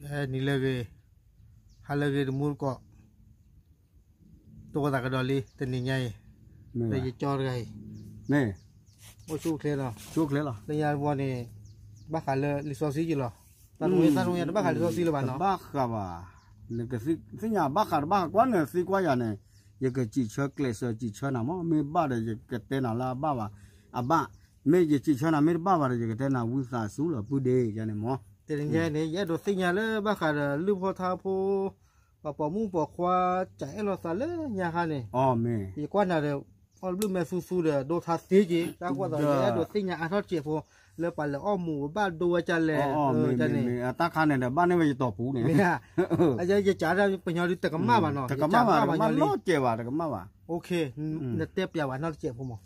နံၤလၢအဂ့ၤ, ဟါလၢအဂ့ၤ တမူတကိး, တိၢ်သးကဒီးလံ တနံၤညါအံၤ, ဒီးယကၠီတဂၤအံၤ, အိၣ်ဆူၣ်အိၣ်ချ့လီၤ, လၢညါတဘျီန့ၣ်, ဘၣ်ဃးလၢလံာ်စီဆှံက့ၤလီၤ, တၢ်တမူတကိး တဘၣ်ဃးလံာ်စီဆှံလၢၤဘၣ်နီၤ, ဘၣ်ဃးဘၣ်, နကသ့ၣ်ညါဘၣ်ဃးတဘၣ်ဃးကွၢ်န့ၣ် သံကွၢ်ယၤန့ၣ်, ယကစံးဆၢကျဲးစၢးစံးဆၢနၤမး, မ့ၢ်ဘၣ်ဒီးယကတဲနၤလၢအဘၣ်ဘၣ်, အဘၣ်, မ့ၢ်ယစံးဆၢနၤမ့ၢ်တဘၣ်ဘၣ်ဒီး ယကတဲနၤဝံသးစူၤလီၤ ပုၢ်ဒ့ယၤန့ၣ်မး, တနံၤညါန့ၣ် ယအဲၣ်ဒိးသ့ၣ်ညါလၢဘၣ်ဃးဒီးလုၢ်ဖိထါဖိ, ပှၤပိာ်မုၣ်ပိာ်ခွါ စးအဲၣ်လိာ်သးလၢညါခါန့ၣ်, ယကွၢ်နၤဒီး, အီၣ်ဘျုးမဲာ်သူသူဒီး ဒိထါသ့က့ၤ တၢ်ကွၢ်သိး ယအဲၣ်ဒိးသ့ၣ်ညါအါထီၣ်တစဲးဖိ, လၢပှၤလဲၤအီၣ်မူးဘၣ်ဒိဝဲဒ်လဲၣ်, တၢ်ခါန့ၣ်ဒီး ဘၣ်န့ၢ်ဝဲယတီၢ်ပူၤန့ၣ်, ယကးဒၣ်ပညီဒုးတကမၣ်ဘၣ်နီၤ, တကမၣ်ဘၣ်, တကမၣ်နီတစဲးဘၣ်, တကမၣ်ဘၣ်, နတဲပျးဝဲနီတစဲးဖိမး,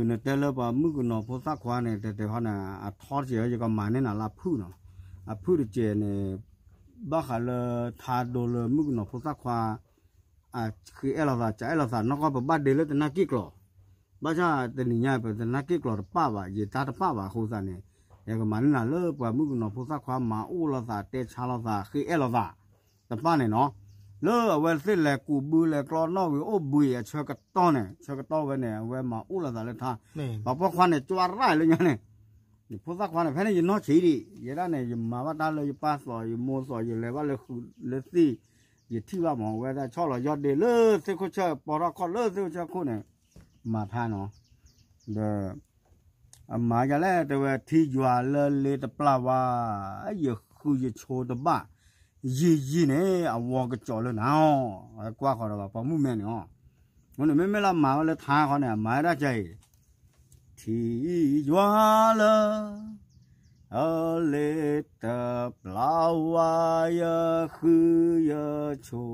နတဲလၢပှၤမုၣ်ကနီၤဖိသၣ်ခွါန့ၣ် တဲတဲခီန့ၣ် အထီတစဲး ယကမၤန့ၢ်နၤလၢအဖုၣ်နီၤ, အဖုၣ်တစဲးန့ၣ်, ဘၣ်ဃးလၢထါဒိလၢမုၣ်ကနီၤဖိသၣ်ခွါ ဃ့အဲၣ်လိာ်သး စးအဲၣ်လိာ်သး နီၢ်ကီၢ်ပဘၣ်ဒ့လၢတနၢ်က့ၣ်ကျီၤ, ဘၣ်ဆၣ်တနံၤညါ ပတနၢ်က့ၣ်ကျီၤတပၣ်ဘၣ်, ယတၢ်တပၣ်ဘၣ်အဃိသတးန့ၣ်, ယကမၤန့ၢ်နၤလၢပှၤမုၣ်ကနီၤဖိသၣ်ခွါ မၤအိၣ်လိာ်သး တဲဆါလိာ်သး ဃ့အဲၣ်လိာ်သး တပၣ်န့ၣ်နီၤ, လၢအဝဲသ့ၣ်လဲၤကူးဘုလဲၤကျီနီၣ်ဝံၤအိၣ်ဘှံးအဆၢကတီၢ်န့ၣ်, ဆၢကတီၢ်ဝဲန့ၣ် အဝဲမၤအိၣ်လိာ်သးလၢထါ, ပှၤပိာ်ခွါန့ၣ် ကြွရၣ်လၢညါန့ၣ် ဖိသၣ်ခွါန့ၣ် ဖဲန့ၣ်ယနီၢ်ဆံးဒံး, ယဲဒၣ်န့ၣ် ယမၤဘၣ်တၢ်လၢယပၢ်သိး ယမိၢ်သိး ယလဲၤဘၣ်လၢဃုာ်လၢသ့ၣ်, ယထံၣ်ဘၣ်မး အဝဲဒၣ်ဆီၣ်လီၤယီၢ်ဒ့လၢသ့ၣ်ခိၣ်ဆၢ ပီထီၣ်ခီၣ်လၢသ့ၣ်ခိၣ်ဆၢခိၣ်န့ၣ်, မၤထါနီၤ, ဒီး အမၤယၤလဲၣ် တဲဝဲ ထံယွၤလၢလ့တပျၢ်ဝါ, ယဃုယဆိတဘၣ်, ယံာ်ယံာ်န့ၣ် အဝီကစီၤလၢနၤအီၤ, ကွၢ်ဃီၤဒီးပှၤပိာ်မုၣ်မဲာ်န့ၣ်အီၤ, မ့မ့ၢ်လၢအမၤဝဲလၢထါဃီန့ၣ် အမၤဝဲဒၣ်ကဲအံၤ, ထံယွၤလၢ အလ့တပျၢ်ဝါ ယဃုယဆိ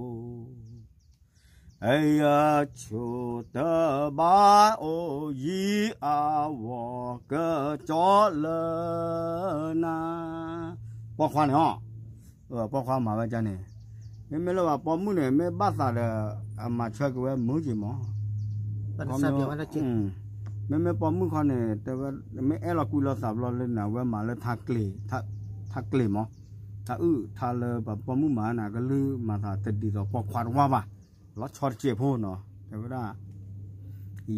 ယဆိတဘၣ်အိၣ် ယံာ်အဝီကစီၤလၢနၤ, ပိာ်ခွါန့ၣ်အီၤ, ပိာ်ခွါမၤဝဲဒ်န့ၣ်, မ့မ့ၢ်လၢပှၤပိာ်မုၣ်န့ၣ် မ့ၢ်ဘၣ်သးဒီး အမၤဆၢက့ၤဝဲမုာ်က့ၤမး မ့မ့ၢ်ပိာ်မုၣ်ခီန့ၣ် တဲဝဲ မ့ၢ်အဲၣ်လီၤကွံလိာ်သးဘျီလၢန့ၣ် အဝဲမၤလၢ ထါကျ့ၤမး, ထါအုၣ်ထါလၢပှၤပိာ်မုၣ်မၤန့ၣ် အကလုၢ်မၤသးတဒ်သိးပိာ်ခွါတဝၢ်ဘၣ်, လီၤဆီတစဲးဖိနီၤ တဲဝဲဒၣ်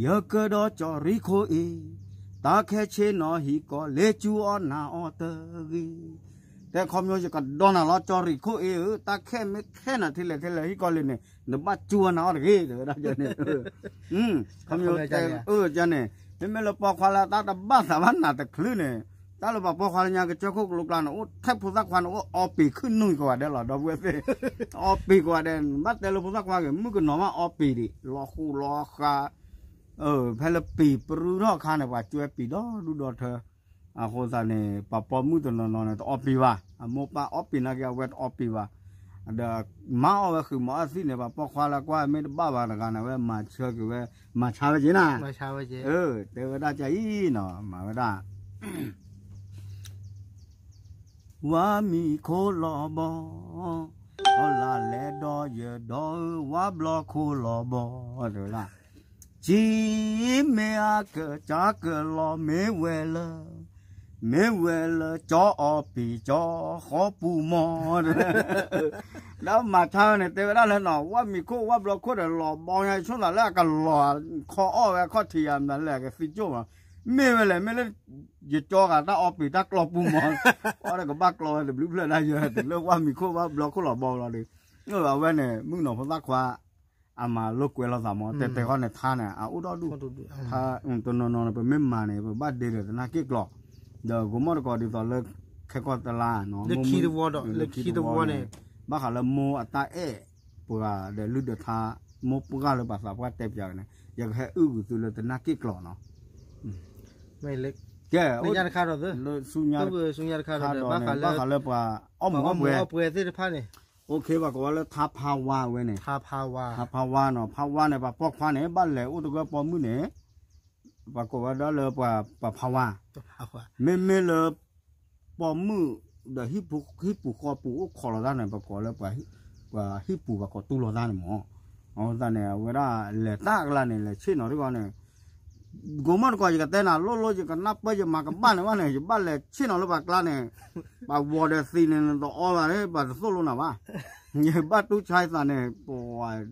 ယကဒီးကၠီရံခိၣ်အ့ၣ်, တၢ်ခဲဆ့နီၤဟံးကီးလ့ၤ စူအီၣ်နာ်အီၤတဂ့ၤ, တဲခီဖျိယကဒီးနၤလီၤ ကၠီရံခိၣ်အ့ၣ်ဧၢ, တၢ်ခဲမ့ၢ်ခဲနၤထဲလဲၣ်ထဲလဲၣ် ဟံးကီးလ့ၤန့ၣ် နဘၣ်စူအီၣ်နာ်အီၤတဂ့ၤ တဲဝဲဒၣ်န့ၣ် ခီဖျိတဲအၢန့ၣ် မ့မ့ၢ်လၢပိာ်ခွါလၢတၢ်တဘၣ်သးဘၣ်နၤတချုးန့ၣ်, တၢ်လၢပှၤပိာ်ခွါလၢညါကစၢၢ်ခိၣ်ကလိကျါန့ၣ် အိၣ်ထဲဖိသၣ်ခွါန့ၣ် အိၣ်အီပ့ၤခုၣ်နုာ်ကိးဂၤဒဲးလီၤ ဒီပုၢ်ဝဲၢ်သ့ၣ်, အီပ့ၤကိးဂၤဒဲး ဘၣ်တဲလၢဖိသၣ်ခွါဂ့ၤ မုၣ်ကနီၤမးအီပ့ၤဒံး လီၤဃူလီၤဃာ်, ဖဲလၢပ့ၤပြူထီၣ်အခါန့ၣ် ပှၤကွဲပ့ၤဒီဒူၣ်ဒီထၢ, အဃိသတးန့ၣ် ပှၤပိာ်မုၣ်တနီၤနီၤန့ၣ် တအီပ့ၤဘၣ်, အမိၢ်ပၢ်အီပ့ၤနာ်က့ အဝဲတအီပ့ၤဘၣ်, ဒီးမၤအီၣ်ဝဲဃုာ်မၤအီၣ်သံၣ်န့ၣ် ပှၤပိာ်ခွါလၢကွၢ်မ့ၢ်တဘၣ်ဘၣ်တဂၤန့ၣ် အဝဲမၤဆၢက့ၤဝဲ, မၤဆါဝဲက့ၤနၤ, တဲဝဲဒၣ်ကအံၤနီၤ မၤဝဲဒၣ် ဝါမံၤခိၣ်လီၤဘီ, အီလၢလဲၤဒီးယဒီးဧၢ ဝါဘျီခိၣ်လီၤဘီ, တဲဝဲဒၣ်, ကံမ့ၢ်အကစၢ်ကလီၤ မ့ၢ်ဝဲလၢ, မ့ၢ်ဝဲလၢကၠီအီပံၤ ကၠီဃီပူၤမီၤ, ဒီးမၤဆါဝဲန့ၣ် တဲဝဲဒၣ်လၢနီၤ ဝါမံၤခိၣ် ဝါဘျီခိၣ်ဒီးလီၤဘီညါ ဆိသးလၢအကလီၤခီအီၣ်ဝဲအခီၣ်ထံးယၤ မနုၤလဲၣ် အကသံကၠိၣ်မး, မ့ၢ်ဝဲလဲၣ် မ့ၢ်လၢ ယကၠီဂၤတၢ်အီပံၤတၢ်ကျီပူၤမီၤ, အီဒီးကဘၣ်ကျီဝဲတဘျုးဖျၢၣ်ဒၣ်ယဲ တုၤလၢဝါမံၤခိၣ် ဝါဘျီခိၣ်လီၤဘီလီၤဒီး, အဝဲန့ၣ် မုၣ်ကနီၤဖိသၣ်ခွါ အမၤလိာ်ကွဲလိာ်သးမီၤ တဲတဲဃီန့ၣ် ထါန့ၣ် အအိၣ်ဒီဒူၣ်, တနီၤနီၤန့ၣ် ပမ့ၢ်မၤန့ၣ် ပဘၣ်ဒ့ဒီးတနၢ်က့ၣ်ကျီၤ, ဒီးဂိၤမီၣ်တကိးဒ်သိးလၢ ခဲကီၢ်တလါနီၤ, လၢခံတဝီဒီး လၢခံတဝီန့ၣ် ဘၣ်ဃးလၢမိၢ်အတၢ်အဲၣ်ပှၤဒီးလုၢ်ဒီးထါ မိၢ်ပှၢ်လၢပှၤသးပှၢ်တဲပၠးန့ၣ် ယကဟဲအုၣ်ကွံာ်သုလၢတနၢ်က့ၣ်ကျီၤနီၤ, ကဲ, ဆူညါတခါဒီး ဘၣ်ဃးလၢပှၤ အီၣ်မူးအီၣ်ပှဲၤသ့ၣ်တဖၣ်န့ၣ်, အိၣ်ခ့ ပှၤကိးဝဲလၢထါဖါဝါဝဲန့ၣ်, ထါဖါဝါနီၤ, ဖါဝါန့ၣ် ပှၤပိာ်ခွါန့ၣ် ဘၣ်လဲၤအိၣ်တဂၢၢ်ပိာ်မုၣ်န့ၣ်, ပှၤကိးဝဲဒၣ်လၢပှၤဖါဝါ, မ့မ့ၢ်လၢ ပိာ်မုၣ်ဒီးဟံၣ်ပူၤဃီပူၤအိၣ်ခိးလိာ်သးန့ၣ် ပှၤကိးလၢ ပှၤဟံၣ်ပူၤပှၤကိးတူၢ်လိာ်သးန့ၣ်မီၤ, အဃိသတးန့ၣ် အဝဲဒၣ်လဲၤတၢ်အကျါန့ၣ် လဲၤဆ့ၣ်နီၤတဂီၢ်န့ၣ်, ကိးမီၢ်တကိး ယကတဲနၤ လိၣ်လိၣ်ယကနၢ်ပၢၢ် ယမၤကဘၣ်န့ၣ်ဘၣ်န့ၣ် ယဘၣ်လဲၤဆ့ၣ်နီၤလၢပှၤကျါန့ၣ်, ပှၤဝီၤဒီးသံန့ၣ် နတအီဘၣ် ပှၤတသိၣ်လိနၤဘၣ်. ယဘၣ်တူၢ်ဆါယသးန့ၣ် ပှၤ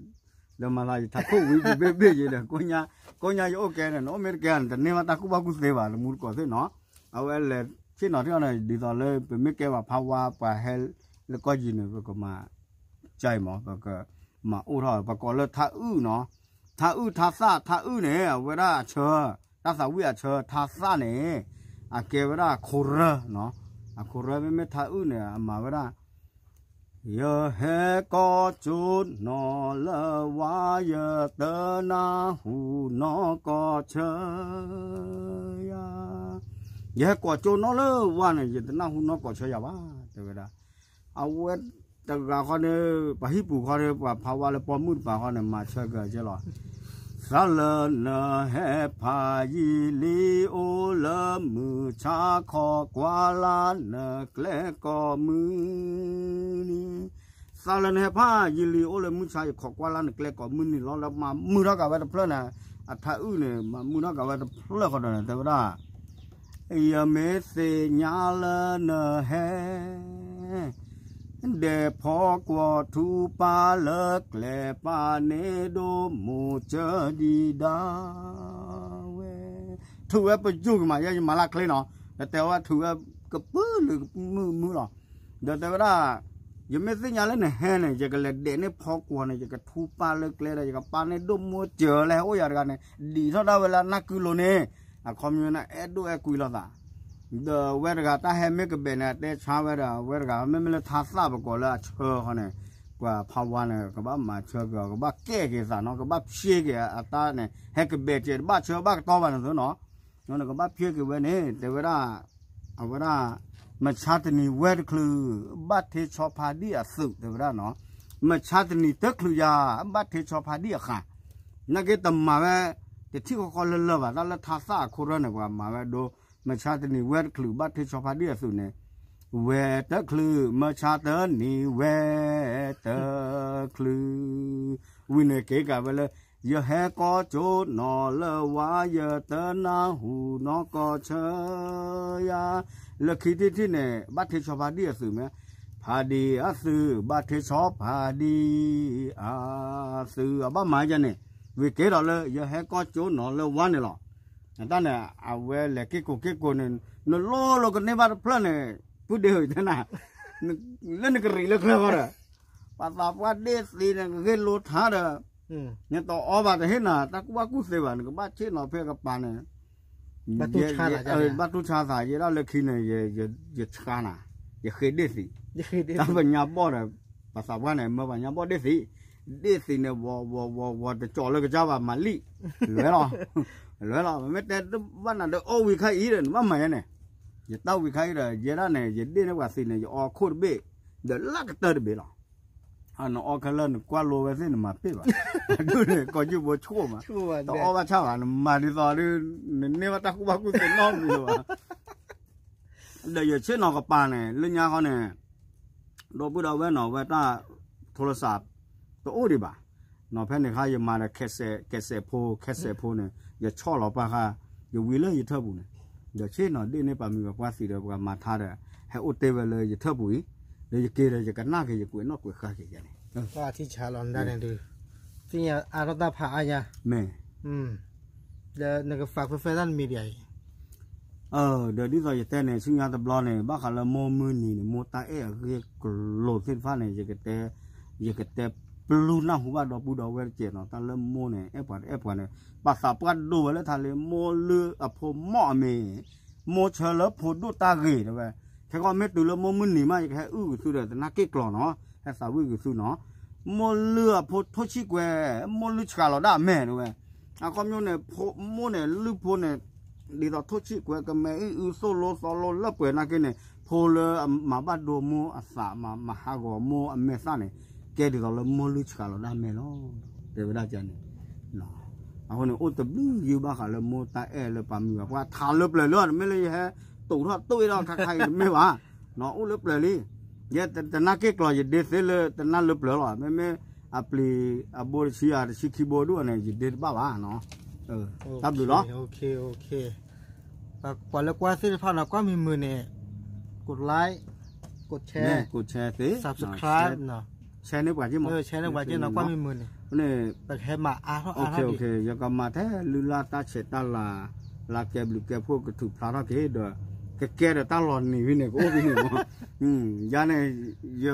ဒီးမၤသးယထးခိၣ်ဝံၤပူၤဘ့ၣ်ဘ့ၣ်ယဲဒီး ကိညါယအိၣ်ကဲန့ၣ် နအိၣ်မ့ၢ်တကဲန့ၣ် တန့ၢ်ဘၣ်တၢ်ကူၣ်ဘၣ်ကူၣ်သ့ဘၣ် တမူတကိးသ့ၣ်နီၤ. အဝဲလဲၤဆ့ၣ်နီၤထံၣ်အီၤန့ၣ် ဒ်သိးလၢပမ့ၢ်ကဲပှၤဖးဝါ ပှၤဟဲလၢကီၢ်ယံၤန့ၣ် ပကမၤ ကမၤအိၣ်ထီၣ် ပကိးလၢထါအုၣ်နီၤ. ထါအုၣ် ထါသၣ် ထါအုၣ်န့ၣ် အဝဲဒၣ်အဆၢ, တၢ်သးဝံၣ်အဆၢ, ထါသၣ်န့ၣ် အကဲဝဲဒၣ်ခိရၢနီၤ. အခိရၢ မ့မ့ၢ်ထါအုၣ်န့ၣ် အမၤဝဲဒၣ် ယဟဲကိးကၠိနီၤလၢဝါ ယတနၢ်ဟူနီၢ်ကီၢ်ဆၢယၤ, ယဟဲကိးကၠိနီၤလၢဝါန့ၣ် ယတနၢ်ဟူနီၢ်ကီၢ်ဆၢယၤဘၣ် တဲဝဲဒၣ်. အဝဲတဂၤဃီန့ၣ် ပှၤဟံၣ်ပူၤဃီန့ၣ် ပှၤဖးဝါလၢပိာ်မုၣ်တပၤဃီန့ၣ် မၤဆၢက့ၤကဲလီၤ. သးလၢနဟဲဖးယံာ်လံ အိၣ်လၢမုၢ်ဆါ ခိးကွၢ်လၢ်နကျဲကိးမုၢ်နံၤ, သးလၢနဟဲဖးယံာ်လံ အိၣ်လၢမုၢ်ဆါ ယခိးကွၢ်လၢ်နကျဲကိးမုၢ်နံၤလီၤ. ဒီးမၤမုာ်ထီၣ်က့ၤဝဲတဖျၢၣ်န့ၣ် အထါအုၣ်န့ၣ် မၤမုာ်ထီၣ်က့ၤဝဲတဖျၢၣ်ဃီဒီးန့ၣ် တဲဝဲဒၣ် ယမ့ၢ်သ့ၣ်ညါလၢနဟဲ ဒဲးဖီကွီၤထူပၢ်လၢကျဲ ပာ်န့ၢ်ဒိၣ်မိၢ်စၢၤဒံးဒၣ်ဝဲ, ထုးဝဲပယိၢ်ကမး ယဲယမၤလၢ်ချ့နီၤ, ဒီးတဲဝဲထုးဝဲကပုာ်လုာ်မုာ်မုာ်လီၤ. ဒီးတဲဝဲဒၣ် ယမ့ၢ်သ့ၣ်ညါလၢနဟဲန့ၣ် ယကလဲၤဒဲးန့ၢ်ဖီကွီၤန့ၣ် ယကထူပၢ်လၢကျဲဒီး ယကပာ်န့ၢ်ဒိၣ်မိၢ်စၢၤလၢဟဲအိၣ်ယၤတဂၤန့ၣ် ဒံးထီၣ်ဒၣ်ဝဲလၢနၢ်ကုလိၤန့ၣ်, အခီပညီန့ၣ် အဲၣ်ဒိၣ်အဲၣ်ကွံလိာ်သး ဒီးအဝဲတဂၤတၢ်ဟဲမ့ၢ်ကဘဲးန့ၣ် အတဲဆါဝဲဒီး အဝဲတဂၤ မ့မ့ၢ်လၢထါသၣ်ပကိးလၢအဆၢဃီန့ၣ် ပှၤဖးဝါန့ၣ် ကဘၣ်မၤဆၢက့ၤအီၤ ကဘၣ်ကဲက့ၤသးနီၤ ကဘၣ်ဖျ့က့ၤအတၢ်န့ၣ် ဟဲကဘဲးကဲး တဘၣ်ဆၢဘၣ်ကတီၢ်ဘၣ်န့ၣ်သုနီၤ, နကဘၣ်ဖျ့က့ၤဝဲန့ၣ် တဲဝဲဒၣ် အဝဲဒၣ် မဆါတနံၤဝဲတချုး ဘၣ်ထ့ဆီဖါဒံၣ်အသုး တဲဝဲဒၣ်နီၤ, မဆါတနံၤတချုးယၤ ဘၣ်ထ့ဆီဖါဒံၣ်အဃၣ်, နာ်က့တမၤဝဲ တထံၣ်ဃီဃီလၢလၢဘၣ် တၢ်လၢထါသၣ်အခိၣ်ရၢၢ်န့ၣ် ပှၤမၤဝဲဒိ မဆါတနံၤဝဲတချုး ဘၣ်ထ့ဆီဖါဒံၣ်အသုးန့ၣ်, ဝဲတချုး မဆါတနံၤဝဲတချုး, ဝံၤန့ၣ်က့ၤကးဝဲလၢ ယဟဲကိးကၠိနီၤလၢဝါ ယတနၢ်ဟူနီၢ်ကီၢ်ဆၢယၤ, လၢခံထံၣ်ထံၣ်န့ၣ် ဘၣ်ထ့ဆီဖါဒံၣ်အသုးမ့ၢ်, ဖါဒံၣ်အသုး ဘၣ်ထ့ဆီဖါဒံၣ်အသုး အဘၣ်မၤယၤန့ၣ်, ဝံၤက့ၤဒီးလၢ ယဟဲကိးကၠိနီၤလၢဝါန့ၣ်လီၤ. တၢ်န့ၣ် အဝဲလဲၤက့ၤကိးက့ၤကိးန့ၣ် နလိၣ်လိာ်ကန့ၢ်ဘၣ်တဖျၢၣ်န့ၣ် ပုၢ်ဒ့ဧၢ တဲနၤ, လၢနကရံးလၢချၢဃီဒီး ပှၤသးပှၢ်ဒ့ၣ်သံန့ၣ် ကဂ့ၢ်လိထါဒီး နတအီဘၣ်တဟ့ၣ်နၤ တၢ်ကူၣ်ဘၣ်ကူၣ်သ့ဘၣ် နကဘၣ်ဆ့ၣ်နီၤဖဲကပၤန့ၣ် ဘၣ်တူၢ်ဆါသး ယဲဒၣ်လၢခံန့ၣ် ယဆါနၤ, ယဃ့ဒ့ၣ်သံး, တၢ်ပညါဘီၣ်ဒီး ပှၤသးပှၢ်န့ၣ် မၢပှၤညါဘီၣ်ဒ့ၣ်သံး, ဒ့ၣ်သံးန့ၣ် ဝီၤဝီၤဝီၤဝီၤ တကၠီၤလၢကစၢ်ဘၣ်မၤလံ, လွဲလီၤ, လွဲလီၤ ပမ့ၢ်တဲဘၣ်နၤဒီး အိၣ်ဝံၤခါအံၤဒီး နဘၣ်မၤယဲန့ၣ်, ယတၢ်ဝံၤခါအံၤဒီး ယဲဒၣ်န့ၣ် ယဒ့ၣ်န့ၢ်ပှၤသံးန့ၣ် ယအီခိၣ်တဘ့ၣ်, ဒီးလၢကတၢၢ်တဘ့ၣ်လီၤ. နအီခဲလၢာ်နကွၢ်လိဝဲသ့ၣ်နမၤပ့ၢ်ဘၣ်, ဒ်န့ၣ် ကိးယုၢ်ဘိဆိၣ်မး, တအီဘၣ်ဆၣ်ဘၣ် နမၤဒ်သိးဒီး နန့ၢ်ဘၣ်တၢ်ကူၣ်ဘၣ်ကူၣ်သ့နီတမံၤလၢၤဘၣ်. ဒီးယဆ့ၣ်နီၤကပၤန့ၣ် လၢညါဃီန့ၣ် ဒီပုၢ်ဒီဝဲၢ်နီၤ ဝဲတၢ် ထိလစး တအိၣ်ဒံးဘၣ်, နီၤဖဲန့ၣ်ခါ ယမၤဒီး ကဲးစဲးဖိ ကဲးစဲးဖိန့ၣ် ယဆီၣ်လီၤပၢ်ဃာ် ယဝံၤလၢယထၢၣ်ပူၤန့ၣ်, ဒီးဆ့ၣ်နီၤဒ့ၣ်န့ၢ်ပှၤမုၢ်ပှၤပှၢ်သံးဒီး ပှၤမၤထါဒီး ဟဲအိၣ်တ့ၢ်ဝဲလၢယထၢၣ်ပူၤအံၤ, ဒီးယက့ၤဒီး ယကနၣ်က့ၤ ယကွဲးနီၣ်ကွဲးဃာ်က့ၤယၤန့ၣ် ထံဆါလီၤနဒါန့ၣ်ဒုး သ့ၣ်ညါအါထီၣ်တၢ်ဖးအါယါ, မ့ၢ် ဒီးနက Facebook တၢ်နမံၤဒံးအံၤ, ဒီးဒ်သိးယတဲန့ၣ် ဆူညါတဘျီန့ၣ် ဘၣ်ဃးလၢမိၢ်မုၢ်နံၤန့ၣ် မိၢ်တၢ်အဲၣ်အဂ့ၢ်ကလိၤသ့ၣ်တဖၣ်န့ၣ် ယကတဲ ယကတဲပျူၢ်နၢ်ဟူဘၣ်ဒီပုၢ်ဒီဝဲၢ်တက့ၢ်နီၤ, တၢ်လၢမိၢ်န့ၣ် အဲၣ်ပှၤတအဲၣ်ပှၤန့ၣ် ပှၤသးပှၢ်ဒိဝဲလၢထါလၢမိၢ်လုၢ်အဖိမီၢ်အမ့ၢ် မိၢ်ဆၢလၢဖိဒိၣ်တၢ်ဂ့ၤတဲဝဲ, ခဲကီးမ့ၢ်တုၤလၢမိၢ်မုၢ်နံၤမး ယကဟဲအုၣ်ဂုာ်သုဒီး တနၢ်က့ၣ်ကျီၤနီၤ, ဟဲသးဝံၣ်ဂုာ်သုနီၤ, မိၢ်လုၢ်အဖိထိၣ်ဆံၣ်ကွဲး မိၢ်လုၢ်ဆှးလီၤဒၣ်အမဲာ်တဲဝဲ, အခီပညီန့ၣ် မိၢ်န့ၣ် လုၢ်ဖိန့ၣ် ဒ်သိးထိၣ်ဆံၣ်ကွဲး ကမဲအံၣ်အုသိၣ်လိသီလိလၢပှဲၤနာ်က့န့ၣ် ဖိလၢအမၤဘၣ်ဒိမိၢ်အသး မၤဟးဂီၤမိၢ်အမဲာ်သၣ်န့ၣ် ကဲဒ်သိးလၢမိၢ်လုၢ်ဆှးလီၤဒၣ်မဲာ်လီၤ တဲဝဲဒၣ်န့ၣ်, အဃိန့ၣ် အိၣ်တဘျုးယုၢ်ဘၣ်ဃးလၢမိၢ်တၢ်အဲၣ်လၢပှၤမုၢ်ပှၤပှၢ်ထါလၢပျၢၤလၢ တမ့ၢ်လၢယဟဲတိာ်ထီၣ်တိာ်အ့ၣ်ထီၣ်ခါခါအံၤတမ့ၢ်ဘၣ်, အိၣ်လၢပျၢၤလံ, ယဲတနၢ်က့ၣ်ကျီၤ ယဒ့သ့လၢတနၢ်လၢပျၢၤလီၤ, မ့မ့ၢ်အပျံၤအဘိတဆံ အတဆံခံဘိဒိၣ်န့ၣ် ယဒ့တဘၣ်ဘၣ်နီၤ တၢ်ဘျုးလီၤ. ပှၤလၢကွၢ်သ့ၣ်တဖၣ်နီၤ ကွၢ်မုာ်မုာ်န့ၣ် ကဒ်like, ကဒ်share, ကိးဆဲသ့, subscribe, share န့ၢ်ပှၤက့မး, share န့ၢ်ပှၤက့နီၤ ကွၢ်မုာ်မုာ်န့ၣ် ပကဟဲမၤအါထီၣ်အါထီၣ်ဒံး, ယကမၤထဲလုၢ်လၢ်တၢ်ဆဲးတၢ်လၤ, လၢကဲဘျုးကဲဖှိၣ်ကထူၣ်ဖျါထီၣ်က့ၤဒီး ကကဲဒီးတၢ်လီၤနံၤဖဲန့ၣ် ကအိၣ်ဖဲန့ၣ်မး, ယၤန့ၣ် ယ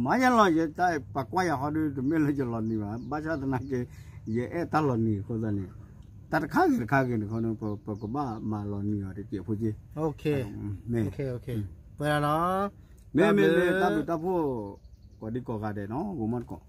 မၤယဲလီၤ ယတၢ်ပှၤကွၢ်ယၤဟီဒီး တမ့ၢ်လၢယလီၤနံၤဘၣ်, ဘၣ်ဆၣ်သနာ်က့ ယအဲၣ်တၢ်လီၤနံၤအဃိသတးန့ၣ် တၢ်တခါဂ့ၤတခါဂ့ၤန့ၣ်ခီန့ၣ် ပကဘၣ်မၤလီၤနံၤအီၤတက့ၢ်ဖိက့ၢ်, မ့ၢ်, မ့ၢ်, မ့ၢ်တၢ်ဘျုးတၢ်ဖှိၣ် ကိးဒံကိးဂၤဒဲးနီၤ ဂီၤမီၢ်တကိး